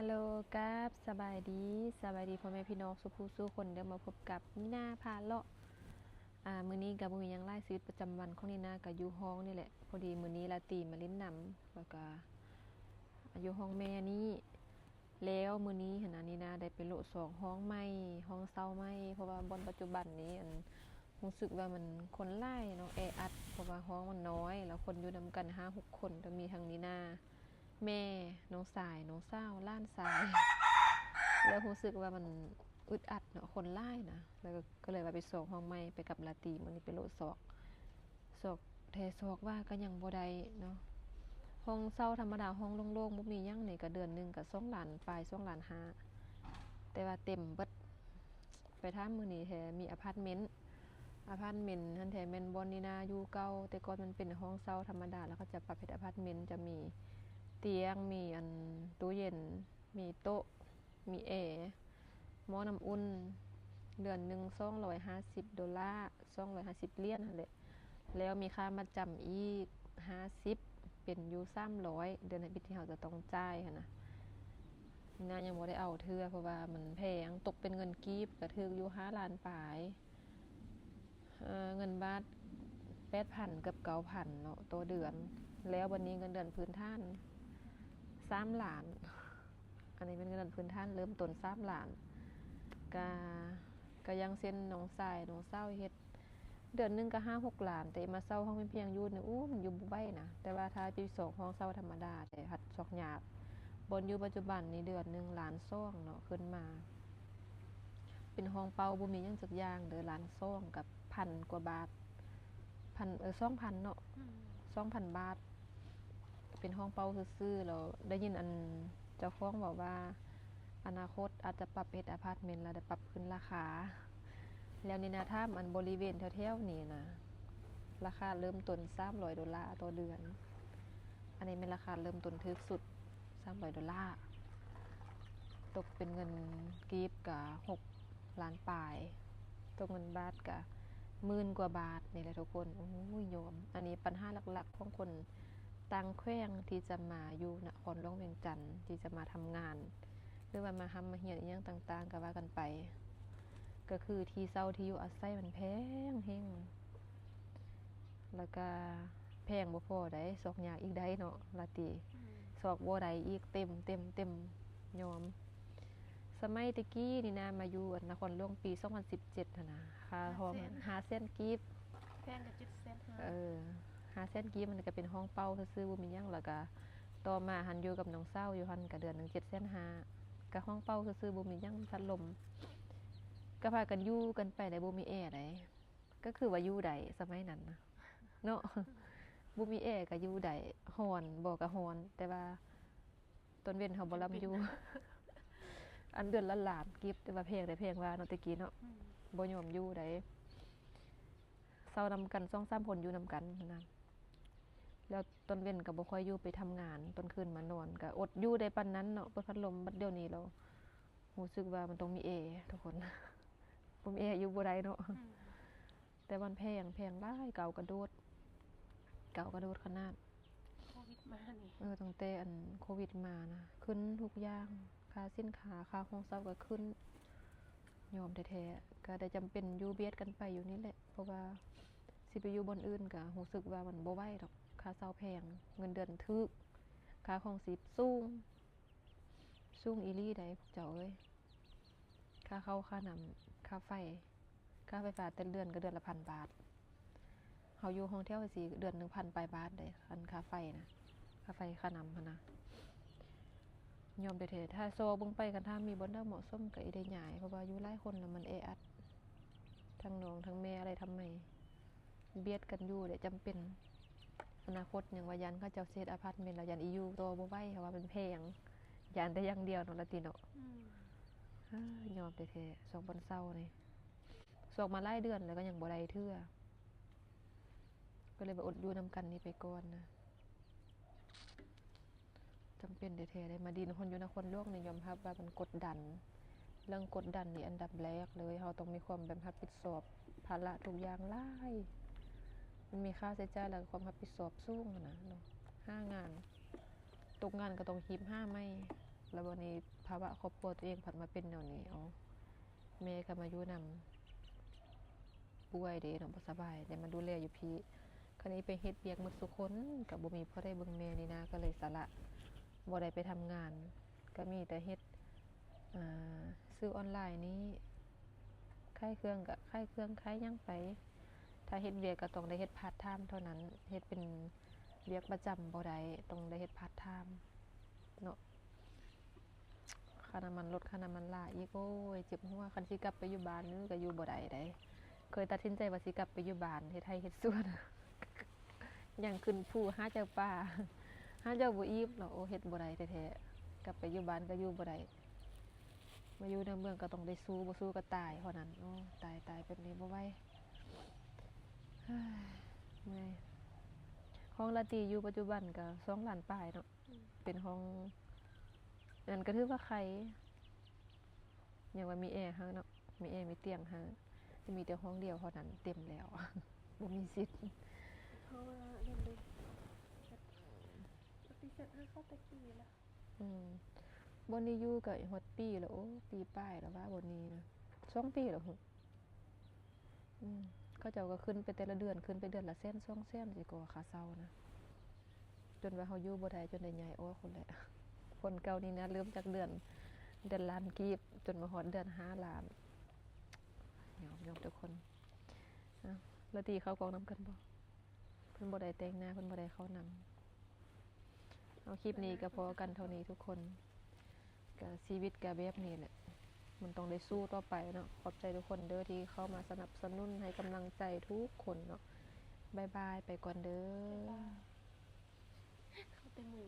ຮັລໂຫຼ ກາບສະບາຍດີ ສະບາຍດີພໍ່ແມ່ພີ່ນ້ອງສູ່ຜູ້ສູ່ຄົນເດີ ມາພົບກັບນີນາພາເລາະ. ອາ ມື້ນີ້ກໍບໍ່ມີຫຍັງຫຼາຍ ຊີວິດປະຈຳວັນຂອງນີນາກໍຢູ່ຫ້ອງນີ້ແຫຼະ. ພໍດີມື້ນີ້ລາຕີມາຫຼິ້ນນຳ ແລ້ວກໍຢູ່ຫ້ອງແມ່ນີ້. ແລ້ວມື້ນີ້ຫັ້ນນະ ນີນາໄດ້ໄປໂລະຊອກຫ້ອງໃໝ່ ຫ້ອງເຊົ່າໃໝ່ ເພາະວ່າບ່ອນປັດຈຸບັນນີ້ ອັນ ຮູ້ສຶກວ່າມັນຄົນຫຼາຍເນາະ ແອອັດ ເພາະວ່າຫ້ອງມັນນ້ອຍ ແລ້ວຄົນຢູ່ນຳກັນຫ້າຫົກຄົນ ກໍມີທັງນີນາ ແມ່ ນ້ອງຊາຍ ນ້ອງສາວ ຫຼານຊາຍ ແລ້ວຮູ້ສຶກວ່າມັນອຶດອັດເນາະ ຄົນຫຼາຍນະ ແລ້ວກໍ ກໍເລີຍວ່າໄປຊອກຫ້ອງໃໝ່ ໄປກັບລາຕີ ມື້ນີ້ໄປໂລະຊອກ ຊອກແທ້ຊອກວ່າກໍຍັງບໍ່ໄດ້ເນາະ. ຫ້ອງເຊົ່າທຳມະດາ ຫ້ອງໂລ່ງໆ ບໍ່ມີຫຍັງນີ້ ກໍເດືອນໜຶ່ງກໍສອງລ້ານປາຍ ສອງລ້ານຫ້າ ແຕ່ວ່າເຕັມເບິດ. ໄປຖາມມື້ນີ້ແທ້ ມີອາພາດເມັນ ອາພາດເມັນຫັ້ນແທ້ ແມ່ນບ່ອນນີນາຢູ່ເກົ່າ ແຕ່ກ່ອນມັນເປັນຫ້ອງເຊົ່າທຳມະດາ ແລ້ວເຂົາຈະປັບເຮັດອາພາດເມັນ ຈະມີຕຽງ ມີອັນ ຕູ້ເຢັນ ມີໂຕະ ມີແອ ໝໍ້ນ້ຳອຸ່ນ ເດືອນໜຶ່ງສອງຮ້ອຍຫ້າສິບໂດລາ ສອງຮ້ອຍຫ້າສິບຫຼຽນຫັ້ນແຫຼະ ແລ້ວມີຄ່າມັດຈຳອີກຫ້າສິບ ເປັນຢູ່ສາມຮ້ອຍ ເດືອນອາທິດທີ່ເຮົາຈະຕ້ອງຈ່າຍຫັ້ນນະ. ນະ ຍັງບໍ່ໄດ້ເອົາເທື່ອ ເພາະວ່າມັນແພງ ຕົກເປັນເງິນກີບກໍຖືກຢູ່ຫ້າລ້ານປາຍ ເອີ ເງິນບາດແປດພັນ ເກືອບເກົ້າພັນເນາະຕໍ່ເດືອນ. ແລ້ວບັດນີ້ເງິນເດືອນພື້ນຖານສາມລ້ານ ອັນນີ້ແມ່ນເງິນເດືອນພື້ນຖານເລີ່ມຕົ້ນສາມລ້ານ ກະ ກະຢ່າງເຊັ່ນນ້ອງຊາຍ ນ້ອງສາວເຮັດ ເດືອນໜຶ່ງກໍຫ້າຫົກລ້ານ ແຕ່ມາເຊົ່າຫ້ອງພຽງໆຢູ່ນີ້ ໂອ້ ມັນຢູ່ບໍ່ໄຫວນະ. ແຕ່ວ່າຖ້າໄປຊອກຫ້ອງເຊົ່າທຳມະດາ ແຕ່ພັດຊອກຍາກ ບ່ອນຢູ່ປັດຈຸບັນນີ້ເດືອນໜຶ່ງລ້ານສອງເນາະ ຂຶ້ນມາ ເປັນຫ້ອງເປົ່າ ບໍ່ມີຫຍັງຈັກຢ່າງເດີ ລ້ານສອງກັບພັນກວ່າບາດ ພັນ ເອີ ສອງພັນເນາະ ອືມ ສອງພັນບາດ ເປັນຫ້ອງເປົ່າຊື່ໆ. ແລ້ວໄດ້ຍິນອັນເຈົ້າຂອງເວົ້າວ່າ ອະນາຄົດອາດຈະປັບເຮັດອາພາດເມັນ ແລ້ວໄດ້ປັບຂຶ້ນລາຄາ. ແລ້ວນີນາຖາມອັນບໍລິເວນແຖວໆນີ້ນະ ລາຄາເລີ່ມຕົ້ນສາມຮ້ອຍໂດລາຕໍ່ເດືອນ ອັນນີ້ແມ່ນລາຄາເລີ່ມຕົ້ນຖືກສຸດ ສາມຮ້ອຍໂດລາ ຕົກເປັນເງິນກີບກະຫົກລ້ານປາຍ ຕົກເງິນບາດກະໝື່ນກວ່າບາດນີ້ແຫຼະທຸກຄົນ. ໂອ້ຍ ຍອມ ອັນນີ້ປັນຫາຫຼັກໆຂອງຄົນຕ່າງແຂວງທີ່ຈະມາຢູ່ນະຄອນຫຼວງວຽງຈັນ ທີ່ຈະມາທຳງານ ຫຼືວ່າມາຮ່ຳມາຮຽນອີ່ຫຍັງຕ່າງໆ ກໍວ່າກັນໄປ ກໍຄືທີ່ເຊົ່າທີ່ຢູ່ອາໄສມັນແພງແຮງ ແລ້ວກະແພງບໍ່ພໍໃດ ຊອກຍາກອີກໃດເນາະ ລາຕີ ອືມ ຊອກບໍ່ໄດ້ອີກ ເຕັມ ເຕັມ ເຕັມ ຍອມ. ສະໄໝແຕ່ກີ້ນີ້ນະ ມາຢູ່ອັນນະຄອນຫຼວງປີສອງພັນສິບເຈັດຫັ້ນນະ ຄ່າຫ້ອງຫ້າແສນ ຫ້າແສນກີບ ແພງກໍເຈັດແສນຫ້າ ເອີ ຫ້າແສນກີບ ມັນກໍເປັນຫ້ອງເປົ່າຊື່ໆ ບໍ່ມີຫຍັງ ແລ້ວກະຕໍ່ມາຫັ້ນຢູ່ກັບນ້ອງສາວຢູ່ຫັ້ນ ກໍເດືອນໜຶ່ງເຈັດແສນຫ້າ ກໍຫ້ອງເປົ່າຊື່ໆ ບໍ່ມີຫຍັງ ພັດລົມ ກໍພາກັນຢູ່ກັນໄປໄດ໋ ບໍ່ມີແອໃດ໋ ກໍຄືວ່າຢູ່ໄດ້ສະໄໝນັ້ນນະເນາະ ບໍ່ມີແອກໍຢູ່ໄດ້ ຮ້ອນບໍ່ກໍຮ້ອນ ແຕ່ວ່າຕອນເວັນເຮົາບໍ່ລຳຢູ່ ອັນເດືອນລະລ້ານກີບ ແຕ່ວ່າແພງແທ້ແພງວ່າເນາະ ແຕ່ກີ້ເນາະ ອືມ ບໍ່ຍອມຢູ່ໃດ໋ ເຊົ່ານຳກັນສອງສາມຄົນ ຢູ່ນຳກັນຫັ້ນນະ ແລ້ວຕອນເວັນກໍບໍ່ຄ່ອຍຢູ່ ໄປທຳງານ ຕອນຄືນມານອນ ກໍອົດຢູ່ໄດ້ປານນັ້ນເນາະ ເປີດພັດລົມ. ບັດດຽວນີ້ແລ້ວ ຮູ້ສຶກວ່າມັນຕ້ອງມີແອທຸກຄົນ ບໍ່ມີແອຢູ່ບໍ່ໄດ້ເນາະ ອືມ ແຕ່ມັນແພງ ແພງຫຼາຍ ກ້າວກະໂດດ ກ້າວກະໂດດຂະໜາດ ໂຄວິດມານີ້ ເອີ ຕັ້ງແຕ່ອັນໂຄວິດມານະ ຂຶ້ນທຸກຢ່າງ ຄ່າສິນຄ້າ ຄ່າຫ້ອງເຊົ່າກໍຂຶ້ນ ຍອມແທ້ໆ ກໍໄດ້ຈຳເປັນຢູ່ບຽດກັນໄປຢູ່ນີ້ແຫຼະ ເພາະວ່າຊິໄປຢູ່ບ່ອນອື່ນກໍຮູ້ສຶກວ່າມັນບໍ່ໄຫວດອກ ຄ່າເຊົ່າແພງ ເງິນເດືອນຖືກ ຄ່າຄອງຊີບສູງ ສູງອີ່ຫຼີໃດ໋ພວກເຈົ້າເອີຍ ຄ່າເຂົ້າ ຄ່ານ້ຳ ຄ່າໄຟ ຄ່າໄຟຟ້າແຕ່ລະເດືອນກໍເດືອນລະພັນບາດ ເຮົາຢູ່ຫ້ອງແຖວຈັ່ງຊີ້ ເດືອນໜຶ່ງພັນປາຍບາດເດ້ ອັນຄ່າໄຟນະ ຄ່າໄຟຄ່ານ້ຳຫັ້ນນະ ຍອມແທ້ໆ. ຖ້າຊອກເບິ່ງໄປ ຄັນຖ້າມີບ່ອນໃດເໝາະສົມກໍອີ່ໄດ້ຍ້າຍ ເພາະວ່າຢູ່ຫຼາຍຄົນແລ້ວມັນແອອັດ ທັງນ້ອງທັງແມ່ອະໄລທຳໄມ ບຽດກັນຢູ່ແຫຼະ ຈຳເປັນ ອະນາຄົດຫຍັງວ່າຢ້ານເຂົາເຈົ້າຊິເຮັດອາພາດເມັນ ແລ້ວຢ້ານອີ່ຢູ່ຕໍ່ບໍ່ໄຫວ ເພາະວ່າມັນແພງ ຢ້ານແຕ່ຢ່າງດຽວເນາະ ລາຕີເນາະ ອືມ ເອີ ຍອມແທ້ໆ ຊອກບ່ອນເຊົ່ານີ້ ຊອກມາຫຼາຍເດືອນແລ້ວກໍຍັງບໍ່ໄດ້ເທື່ອ ກໍເລີຍວ່າອົດຢູ່ນຳກັນນີ້ໄປກ່ອນນະ. ຈຳເປັນແທ້ໆເດ້ ມາດິນຮອນຢູ່ນະຄອນຫຼວງນີ້ ຍອມຮັບວ່າມັນກົດດັນ ເລື່ອງກົດດັນນີ້ອັນດັບແລກເລີຍ ເຮົາຕ້ອງມີຄວາມແບບຮັບຜິດຊອບ ພາລະທຸກຢ່າງຫຼາຍ ມັນມີຄ່າໃຊ້ຈ່າຍ ແລ້ວກໍຄວາມຮັບຜິດຊອບສູງຫັ້ນນະເນາະ ຫາງານ ຕົກງານກໍຕ້ອງຮີບຫາໃໝ່ ແລ້ວບັດນີ້ພາວະຄອບຄົວຕົວເອງພັດມາເປັນແນວນີ້ ເອົາ ແມ່ກໍມາຢູ່ນຳ ປ່ວຍເດ້ເນາະ ບໍ່ສະບາຍ ໄດ້ມາດູແລຢູ່ພີ້. ຄາວນີ້ໄປເຮັດວຽກໝົດສູ່ຄົນ ກໍບໍ່ມີຜູ້ໃດເບິ່ງແມ່ນີ້ນາ ກໍເລີຍສະຫຼະ ບໍ່ໄດ້ໄປທຳງານ ກໍມີແຕ່ເຮັດ ອ່າ ສື່ອອນລາຍນີ້ ຂາຍເຄື່ອງກໍຂາຍເຄື່ອງ ຂາຍຫຍັງໄປ. ຖ້າເຮັດວຽກກໍຕ້ອງໄດ້ເຮັດພາດທາມເທົ່ານັ້ນ ເຮັດເປັນວຽກປະຈຳບໍ່ໄດ້ ຕ້ອງໄດ້ເຮັດພາດທາມເນາະ. ຄ່ານ້ຳມັນລົດ ຄ່ານ້ຳມັນລາອີກ ໂອ້ຍ ເຈັບຫົວ. ຄັນຊິກັບໄປຢູ່ບ້ານນີ້ກໍຢູ່ບໍ່ໄດ້ໃດ. ເຄີຍຕັດສິນໃຈວ່າຊິກັບໄປຢູ່ບ້ານ ເຮັດໄຮ່ເຮັດສວນ ຍ່າງຂຶ້ນພູ ຫາເຈົ້າປ່າ ຫາເຈົ້າບໍ່ອີ່ມເນາະ. ໂອ້ ເຮັດບໍ່ໄດ້ແທ້ໆ ກັບໄປຢູ່ບ້ານກໍຢູ່ບໍ່ໄດ້ ມາຢູ່ໃນເມືອງກໍຕ້ອງໄດ້ສູ້ ບໍ່ສູ້ກໍຕາຍເທົ່ານັ້ນ. ໂອ້ ຕາຍ ຕາຍແບບນີ້ບໍ່ໄຫວ ເມື່ອຍ. ຫ້ອງລາຕີຢູ່ປັດຈຸບັນກໍສອງລ້ານປາຍເນາະ ເປັນຫ້ອງ ອັນນັ້ນກໍຖືວ່າໄຄ ຍັງວ່າມີແອໃຫ້ເນາະ ມີແອ ມີຕຽງໃຫ້ ຈະມີແຕ່ຫ້ອງດຽວເທົ່ານັ້ນ ເຕັມແລ້ວ ບໍ່ມີສິດ ເພາະວ່ານັ້ນເດ້ ປະຕິເສດໃຫ້ເຂົາແຕ່ກີ້ລະ. ອືມ ບ່ອນນີ້ຢູ່ກໍຮອດປີແລ້ວ ໂອ້ ປີປາຍແລ້ວວ່າ ບ່ອນນີ້ນະ ສອງປີແລ້ວພຸ້ນ. ອືມ ເຂົາເຈົ້າກໍຂຶ້ນໄປແຕ່ລະເດືອນ ຂຶ້ນໄປເດືອນລະແສນສອງແສນ ຊິກໍຄ່າເຊົ່ານະ ຈົນວ່າເຮົາຢູ່ບໍ່ໄດ້ ຈົນໄດ້ຍ້າຍອອກພຸ້ນແຫຼະ. ບ່ອນເກົ່ານີ້ນະ ເລີ່ມຈາກເດືອນ ເດືອນລ້ານກີບ ຈົນມາຮອດເດືອນຫ້າລ້ານ. ຍອມ ຍອມທຸກຄົນ. ເອົາ ລາຕີເຂົ້າກ້ອງນຳກັນບໍ່? ເພິ່ນບໍ່ໄດ້ແຕ່ງໜ້າ ເພິ່ນບໍ່ໄດ້ເຂົ້ານຳ. ເອົາ ຄລິບນີ້ກໍພໍກັນເທົ່ານີ້ທຸກຄົນ ກໍຊີວິດກໍແບບນີ້ແຫຼະ ມັນຕ້ອງໄດ້ສູ້ຕໍ່ໄປເນາະ. ຂອບໃຈທຸກຄົນເດີທີ່ເຂົ້າມາສະໜັບສະໜູນໃຫ້ກຳລັງໃຈທຸກຄົນເນາະ. ບາຍບາຍ ໄປກ່ອນເດີ. ບາຍບາຍ. ເຂົ້າແຕ່ມື